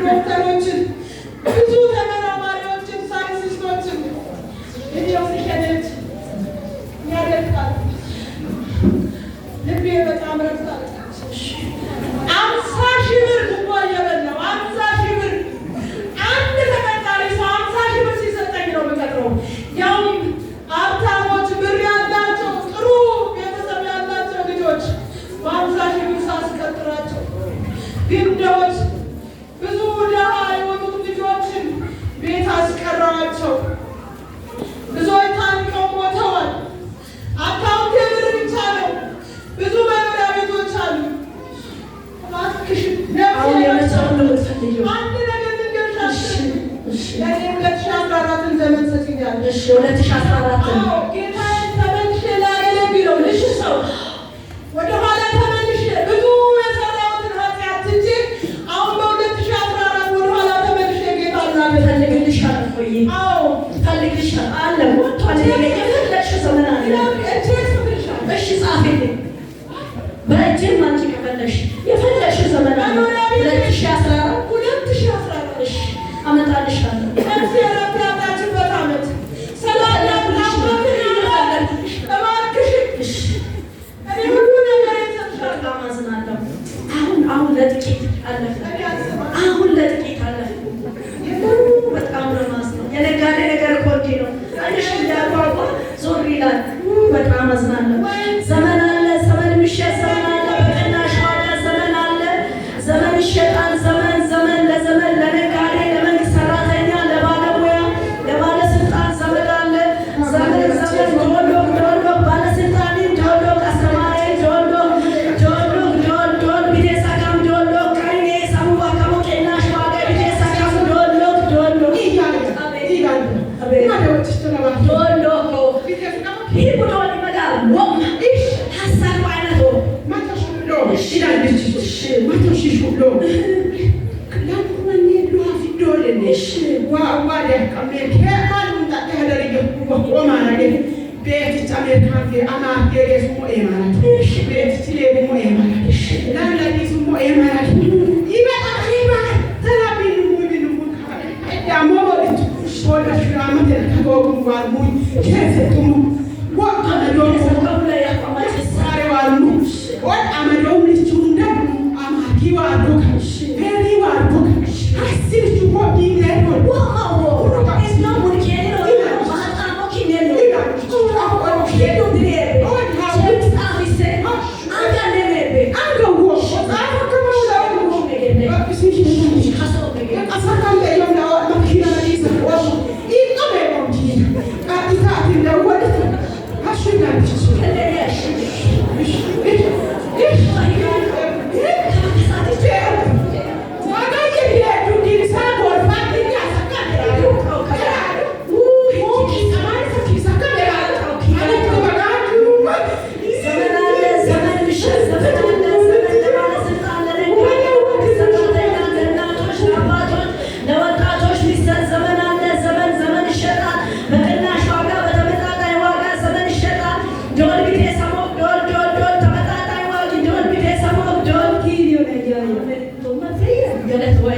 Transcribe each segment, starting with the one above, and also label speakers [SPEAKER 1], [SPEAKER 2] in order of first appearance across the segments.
[SPEAKER 1] ዶክተሮችን፣ ብዙ ተመራማሪዎችን፣ ሳይንቲስቶችን እኔው ያደርጋል። ልቤ በጣም ረግቷል። 50,000 ብር ጉቦ እየበላሁ፣ 50,000 ብር፣ አንድ ተቀጣሪ ሰው 50,000 ብር ሲሰጠኝ ነው የምቀጥረው። ያውም ሀብታሞች፣ ብር ያላቸው፣ ጥሩ ቤተሰብ ያላቸው ልጆች በ50,000 ብር ሳስቀጥራቸው ግን ድሆች፣ ብዙ ድሃ የሆኑት ልጆችን ቤት አስቀረዋቸው። ብዙዎች ታንቀው ሞተዋል። አካውንቴ ብር ብቻ ነው። ብዙ መኖሪያ ቤቶች አሉ። እባክሽ
[SPEAKER 2] አሁን የመቼውን ነው የምትፈልጊው?
[SPEAKER 1] አንድ ነገር ልንገርሽ።
[SPEAKER 2] እሺ።
[SPEAKER 1] ለእኔ 2014ን ዘመን ሰጪኛለሽ።
[SPEAKER 2] እሺ፣ 2014።
[SPEAKER 1] አዎ፣ ጌታዬን ተመልሼ ላገለግለው ልሽ ሰው ወደኋላ ተመልሼ ብዙ የሰራሁትን ኃጢአት ትቼ አሁን በ2014 ወደኋላ ተመልሼ ጌታን ላገለግል።
[SPEAKER 2] እፈልግልሻለሁ እፎዬ።
[SPEAKER 1] አዎ።
[SPEAKER 2] እፈልግልሻለሁ አለ ወጥቷል። የፈለግሽው ዘመን አለ።
[SPEAKER 1] እጄ ጽፍልሻለሁ።
[SPEAKER 2] እሺ፣ ጻፊልኝ። በእጅም አንቺ ከፈለግሽ የፈለግሽው ዘመን አለ።
[SPEAKER 1] መኖሪያ ቤት
[SPEAKER 2] 2014።
[SPEAKER 1] 2014።
[SPEAKER 2] እሺ፣ አመጣልሻለሁ።
[SPEAKER 1] ነፍሴ እረፍት ያጣችበት ዓመት፣ ሰላም ያጣችበትን ዓመት እባክሽን።
[SPEAKER 2] እሺ።
[SPEAKER 1] እኔ ሁሉ ነገር እሰጥሻለሁ።
[SPEAKER 2] በጣም አዝናለሁ። አሁን አሁን ለጥቂት አለፈ።
[SPEAKER 1] እኔ አልሰማም።
[SPEAKER 2] አሁን ለጥቂት አለፈ። በጣም ነው የማዝነው። የነጋዴ ነገር እኮ እንዲህ ነው። አይንሽ እያጓጓ ዞር ይላል። በጣም አዝናለሁ። ዘመን አለ፣ ዘመን የሚሸጥ ዘመን አለ፣ በቅናሽ ዋጋ ዘመን አለ። ዘመን ይሸጣል። ዘመን ዘመን ለዘመን ለነጋዴ፣ ለመንግስት ሰራተኛ፣ ለባለሙያ፣ ለባለስልጣን ዘመን አለ። ዘመን ዘመን ዶሎ ዶሎ ባለስልጣንን ዶሎ አስተማሪ ዶሎ ዶሎ ዶል ዶል ቢቴሳ ካም ዶሎ ካይኔ ሳሙባ ካሞ ቅናሽ ዋጋ ቢቴሳ ካም ዶሎ ዶሎ ዶሎ ይህ ዶል ይመጣል ወም ሀሳብ አይነቶ። ዘመን አለ፣ ዘመን የሚሸጥ ዘመን አለ። ዘመን ለባለስልጣን፣ ለነጋዴ፣ ለሰራተኛ፣ ለእናቶች፣ ለአባቶች፣ ለወጣቶች የሚሰጥ ዘመን አለ። ዘመን ዘመን ይሸጣል በቅናሽ ዋጋ፣ በተመጣጣኝ ዋጋ ዘመን ይሸጣል። ዶል ቢቴ ሰሞክ ዶል ዶል ዶል ተመጣጣኝ ዋጋ ዶል ቢቴ ሰሞክ ዶል ገለት ወይ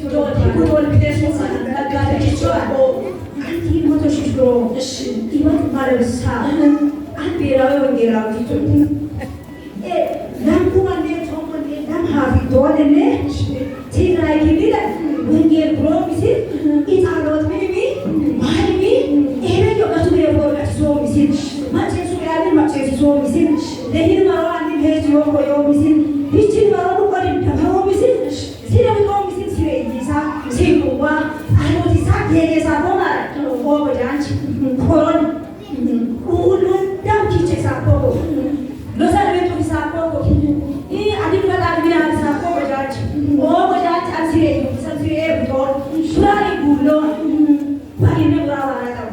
[SPEAKER 2] ዶል ዶል ቢቴ ሰሞክ ነጋዴ ይቸዋል። እሺ።
[SPEAKER 3] ብሔራዊ ወንጌላዊ ትግራይ ክልል ወንጌል ፕሮሚስ ኢጣሎት ሚሚ ማልሚ ኤነዮ ቀቱ ሶሚሲን ማቼሱ ያንን ማቼሱ ሶሚሲን ለሂን መሮ አንድ ሄጅ ዮኮ ዮሚሲን ቢችን መሮ ቆዲ ደመሮሚሲን ሲለምጦሚሲን ሲሬይሳ ሲቁዋ አሎቲሳ ጌጌሳ ኮማረ ኦቦጃንች ኮሮን ሁሉን ዳምኪቼ ሳኮኮ ሎሰን ቤቱ ሳኮኮ አዲም በጣም ቢና ሳኮ ቦጃንች ኦ ቦጃንች አንሲሬ ሰንሲሬ ቡቶን ሱራሪ ጉሎ ባሪነ ቡራባ ናቀብ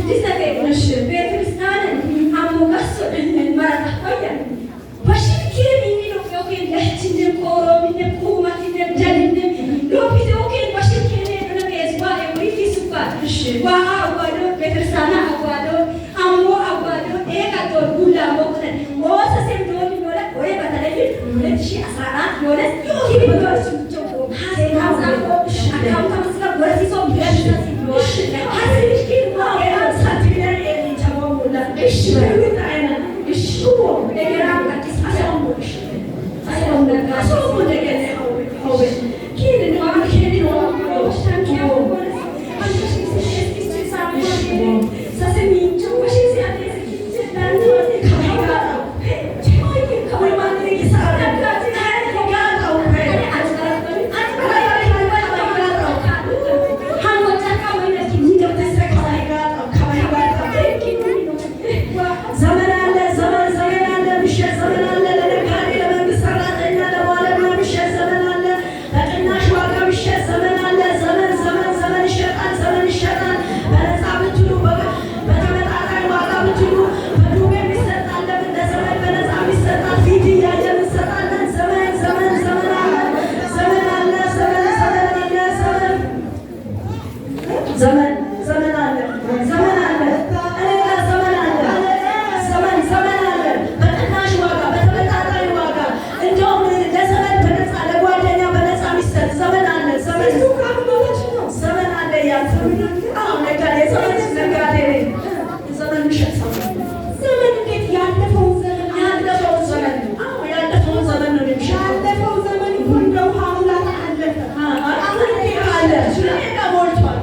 [SPEAKER 2] ቤተክርስቲያንን አሞጋሶ መረታ በሽልኬን የሚለው ለችንም ቆሮምንም ቁመትንም ደልንም ሎፒቴ ኦኬን በሽልኬን ዋ አጓዶ ቤተክርስቲያና አጓዶ አሞ አጓዶ ኤቀቶ ቡላ ሞቅተን ኦሰሴም ዶሚ ኖለ ወይ በተለይ 2014 ሆነ ዘመን አለ፣ ዘመን ዘመን አለ፣ ምሸት ዘመን አለ። ለነጋዴ ለመንግስት ሰራተኛ ለባለሙያ ምሸት ዘመን አለ። በቅናሽ ዋጋ ምሸት ዘመን አለ። ዘመን ዘመን ዘመን ይሸጣል፣ ዘመን ይሸጣል። በነፃ ብትሉ፣ በተመጣጣኝ ዋጋ ብትሉ፣ በዱቤ የሚሰጣል። ለዘመን በነፃ የሚሰጣል። ፊት እያየን እንሰጣለን። ዘመን ዘመን ዘመን አለ፣ ዘመን አለ፣ ዘመን ዘመን አለ፣ ዘመን ዘመን ዘመን አለ፣ ዘመን አለ፣ እኔ ጋር ዘመን አለ፣ ዘመን ዘመን አለ። በቅናሽ ዋጋ በተመጣጣኝ ዋጋ እንደውም ለዘመን በነፃ ለጓደኛ በነፃ የሚሰጥ ዘመን አለ። ዘመን ዘመን አለ እያልኩ አዎ፣ ነጋዴ ዘመን ነጋዴ ነኝ። ዘመን የሚሸጥ ሰው ነኝ።
[SPEAKER 1] ዘመን እንዴት ያለፈውን ዘመን
[SPEAKER 2] ያለፈውን ዘመን አዎ፣ ያለፈውን ዘመን ነው የሚሸጠው።
[SPEAKER 1] ያለፈው ዘመን እኮ እንደ ውሃ ሙላት አለፈ።
[SPEAKER 2] አሁን እኔ ጋር አለ፣ እኔ ጋር ሞልቷል።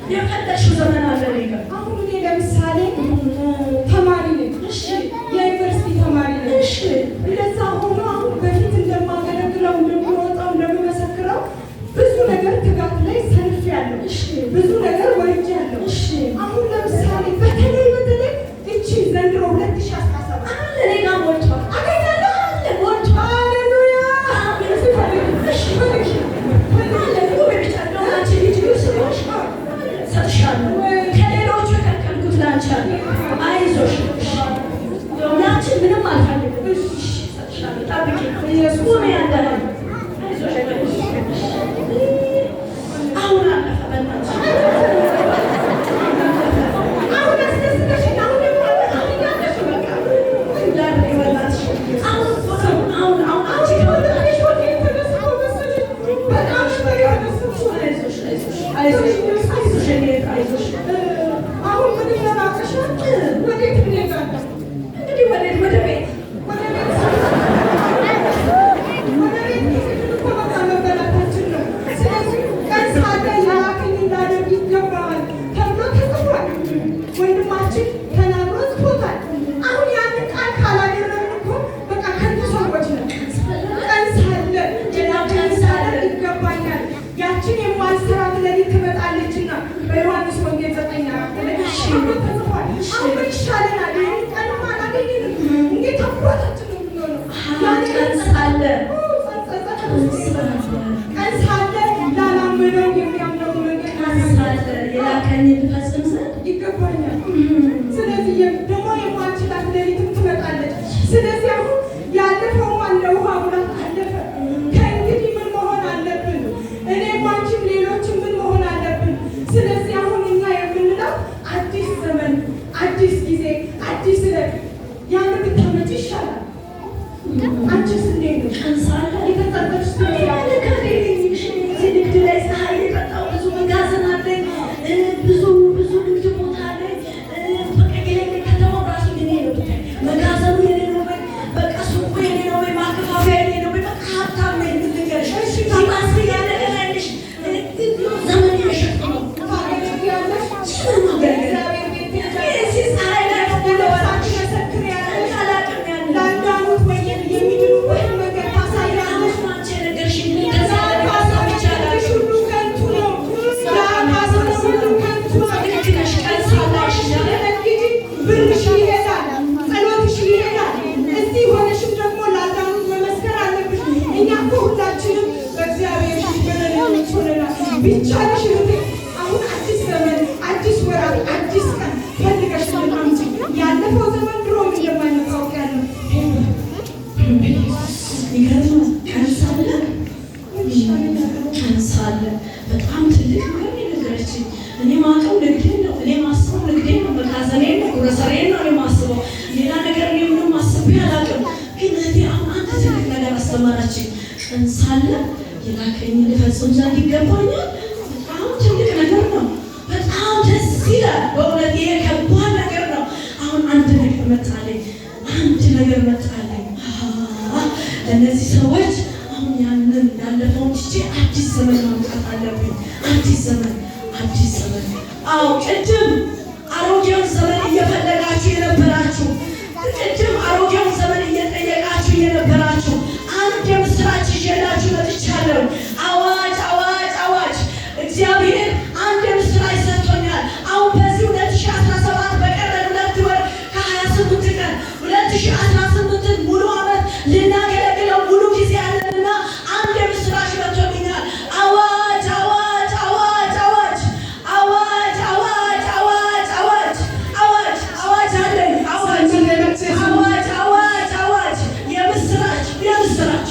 [SPEAKER 2] የፈለግሽው ዘመን አለ እኔ ጋር።
[SPEAKER 1] አሁን እኔ ለምሳሌ ተማሪ ነኝ፣ የዩኒቨርሲቲ ተማሪ ነኝ። እንደዛ ሆኖ አሁን በፊት እንደማገለግለው እንደምወጣው እንደምመሰክረው ብዙ ነገር ትጋት ላይ ሰንፌያለሁ። ብዙ ነገር ወርጃለሁ። አሁን ለምሳሌ በተለይ በተለይ እቺ ዘንድሮ 2017
[SPEAKER 2] አለ እኔ ጋር ሞልቷል።
[SPEAKER 1] አገኛለሁ።
[SPEAKER 2] አለ ሞልቷል።
[SPEAKER 1] ሃሌሉያ።
[SPEAKER 2] አለ ዱቤ ብቻ እንደውም አንቺ ልጅ ስለሆንሽ እሰጥሻለሁ። ከሌሎቹ የከለከልኩት ለአንቺ አለ። አይዞሽ፣ እንደውም ለአንቺ ምንም አልፈልግም። እሰጥሻለሁ። ጠብቂ። ቁሚ ያንደለ አይዞሽ። አሁን አለፈ። በእናትሽ
[SPEAKER 1] አሁን አስደስተሽኝ፣ አሁን ደግሞ አገኛለሽ። በቃ
[SPEAKER 2] እንዳድርግ በእናትሽ። አሁን አሁን አሁን አንቺ
[SPEAKER 1] ትንሽ ወደ ተደስቶ መሰለኝ። በጣም ነበር የተደሰትኩት።
[SPEAKER 2] አይዞሽ፣ አይዞሽ፣ አይዞሽ፣ አይዞሽ፣ የኔ እህት አይዞሽ።
[SPEAKER 1] አሁን ምን ይመራቀሻል? ወዴት እንሄዳለን?
[SPEAKER 2] እንግዲህ ወደ ቤት።
[SPEAKER 1] ወደ ቤት ወደ ቤት ከሄድን እኮ በቃ መበላታችን ነው። ስለዚህ ቀን ሳለ የላከኝ እንዳደርግ ይገባዋል ተብሎ ተጽፏል። ወንድማችን ተናግሮ ጽፎታል። አሁን ያንን ቃል ካላደረግን እኮ በቃ ከንቱ ሰዎች ነን። ቀን ሳለ የላከኝ እንዳደርግ ይገባኛል። ያችን የማልሰራት ሌሊት ትመጣለችና በዮሐንስ ወንጌል 9:4 ላይ ተብሎ ተጽፏል። አሁን ምን ይሻለናል? ይህን ቀንማ አላገኘንም። እንዴት አባታችን ነው የምንሆነው?
[SPEAKER 2] ቀን ሳለ
[SPEAKER 1] ቀን ሳለ ላላመነው የሚያምነው መንገድ
[SPEAKER 2] ቀን ሳለ የላከኝን ልፈጽም ዘንድ
[SPEAKER 1] ይገባኛል። ስለዚህ ደግሞ የማልችላት ሌሊትም ትመጣለች። ስለዚህ አሁን ያለፈው እንደ ውሃ ሙላት አለፈ። ከእንግዲህ ምን መሆን አለብን? እኔም አንቺም ሌሎችም ምን መሆን አለብን? ስለዚህ አሁን እኛ የምንለው አዲስ ዘመን፣ አዲስ ጊዜ፣ አዲስ ዕለት ያን ብታመጪ ይሻላል። አንቺስ እንዴት ነው?
[SPEAKER 2] ቀን ሳለ
[SPEAKER 1] የተጸጸትሽ ትመስያለሽ።
[SPEAKER 2] ነጋዴ ነኝ። እዚህ ንግድ ላይ ፀሐይ የቀጣው ብዙ መጋዘን አለኝ፣ ብዙ ብዙ ንግድ ቦታ አለኝ። በቃ የሌለ ከተማው ራሱ የኔ ነው። ብታይ መጋዘኑ የኔ ነው ወይ በቃ ሱቁ የኔ ነው ወይ ማከፋፈያ የኔ ነው ወይ በቃ ሀብታም ነኝ። ምን ልንገርሽ፣ ይባስ ያለሽ ዘመን እየሸጥኩ ነው።
[SPEAKER 1] ታገለግያለሽ። እግዚአብሔር ቤት ትሄጃለሽ።
[SPEAKER 2] እዚህ ፀሐይ ላይ
[SPEAKER 1] ለብሳችሁ ትመሰክሪያለሽ።
[SPEAKER 2] አላውቅም ያንን
[SPEAKER 1] ላልዳኑት የሚድኑበትን መንገድ ታሳያለሽ።
[SPEAKER 2] አሁን አንቺ የነገርሽኝ እንደዛ ለማሰብ ይቻላል።
[SPEAKER 1] ያ ሁሉ ከንቱ ነው። ያ ካሰብ ሁሉ ከንቱ ነው።
[SPEAKER 2] ልክ ነሽ። ቀን ሳለሽ
[SPEAKER 1] ስትነግጂ ብርሽ ይሄዳል፣ ጸሎትሽ ይሄዳል። እዚህ ሆነሽም ደግሞ ላልዳኑት መመስከር አለብሽ። እኛ እኮ ሁላችንም በእግዚአብሔር ፊት በደለኞች ሆነናል። ቢቻልሽ እህቴ አሁን አዲስ ዘመን፣ አዲስ ወራት፣ አዲስ ቀን
[SPEAKER 2] ቀን ሳለ የላከኝን እፈጽም ዘንድ ይገባኛል። በጣም ትልቅ ነገር ነው። በጣም ደስ ይላል። በእውነት ይሄ ከባድ ነገር ነው። አሁን አንድ ነገር መጣለኝ፣ አንድ ነገር መጣለኝ። ለእነዚህ ሰዎች አሁን ያንን ያለፈውን ትቼ አዲስ ዘመን ማምጣት አለብኝ። አዲስ ዘመን፣ አዲስ ዘመን። አዎ፣ ቅድም አሮጌውን ዘመን እየፈለጋችሁ የነበራችሁ፣ ቅድም አሮጌውን ዘመን እየጠየቃችሁ የነበራችሁ፣ አንድ የምስራች ይዤላችሁ መጥቻለሁ። አዋጅ፣ አዋጅ፣ አዋጅ! እግዚአብሔር አንድ የምስራች ሰጥቶኛል። አሁን በዚህ 2017 በቀረን 2 ወር ከ28 ቀን፣ 2018ን ሙሉ ዓመት ልናገለግለው ሙሉ ጊዜ አለንና አንድ የምስራች መጥቶልኛል። አዋጅ፣ አዋጅ፣ አዋጅ፣ አዋጅ፣ አዋጅ፣ አዋጅ፣ አዋጅ፣ አዋጅ፣ አዋጅ፣ አዋጅ አለኝ። አዋጅ፣ አዋጅ፣ አዋጅ፣ አዋጅ! የምስራች፣ የምስራች!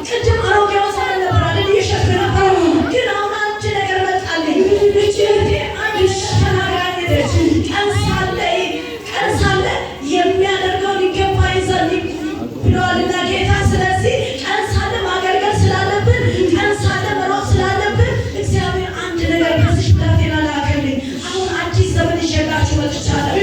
[SPEAKER 2] ቅድም አሮጌው ዘመን ነበር አይደል እየሸጥኩ የነበረው? ግን አሁን አንድ ነገር መጣልኝ። እቺ እህቴ አንድ ነገር ተናግራኝ ሄደች። ቀን ሳለ፣ ቀን ሳለ የሚያደርገውን ይገባኝ ዘንድ ብለዋልና ጌታ። ስለዚህ ቀን ሳለ ማገልገል ስላለብን፣ ቀን ሳለ መሮጥ ስላለብን እግዚአብሔር አንድ ነገር በዚች ብላቴና ላከልኝ። አሁን አዲስ ዘመን ይዤላችሁ መጥቻለሁ።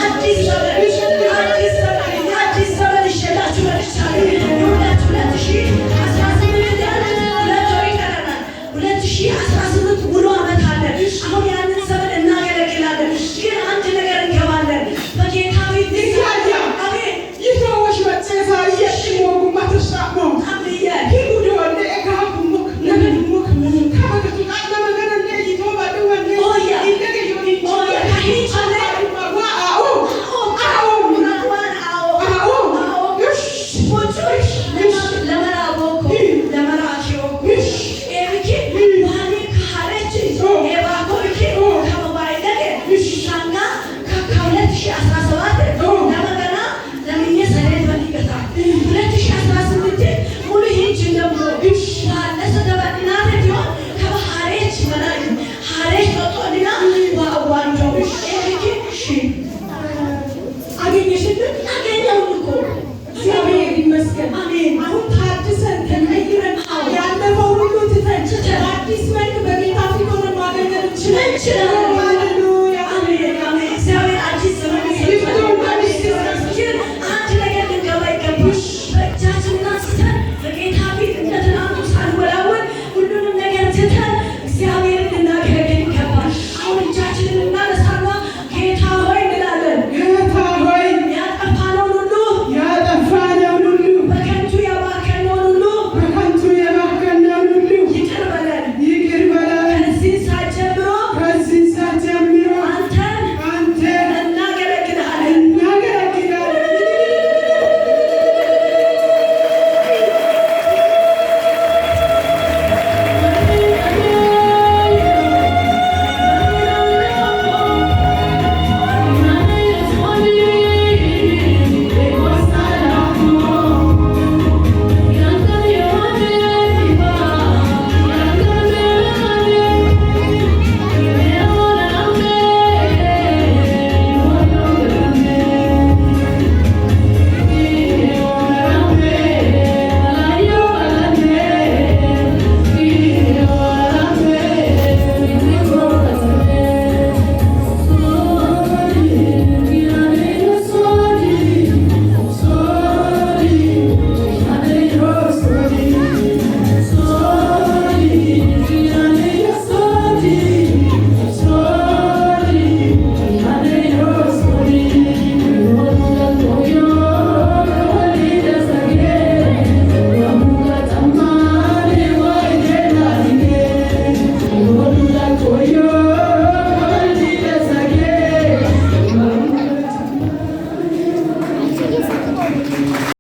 [SPEAKER 2] አዲስ ዘመን፣ አዲስ ዘመን፣ አዲስ ዘመን ይዤላችሁ መጥቻለሁ። የሁላችሁ 2018 ያለ 2 ወር ይቀረናል። 2018 ሙሉ ዓመት አለ። አሁን ያንን ዘመን እናገለግላለን። ግን አንድ ነገር እንገባለን በጌታ ፊት። አሜን።
[SPEAKER 1] ይተወሽ መጨሳ የሽሞጉማተሻሞ
[SPEAKER 2] አምየ
[SPEAKER 1] አገኘሽልን?
[SPEAKER 2] አገኘሁኝ እኮ።
[SPEAKER 1] እግዚአብሔር ይመስገን።
[SPEAKER 2] አሜን።
[SPEAKER 1] አሁን ታድሰን ተቀይረን ያለፈው ሁሉ ትተን በአዲስ መልክ በጌታ ፊት ሆነን ማገልገል እንችላለን።
[SPEAKER 2] እንችላለን።
[SPEAKER 1] ሃሌሉያ።
[SPEAKER 2] አሜን፣ አሜን። እግዚአብሔር አዲስ ዘመን ይሰጣል። ግን አንድ ነገር ልንገባ ይገባል።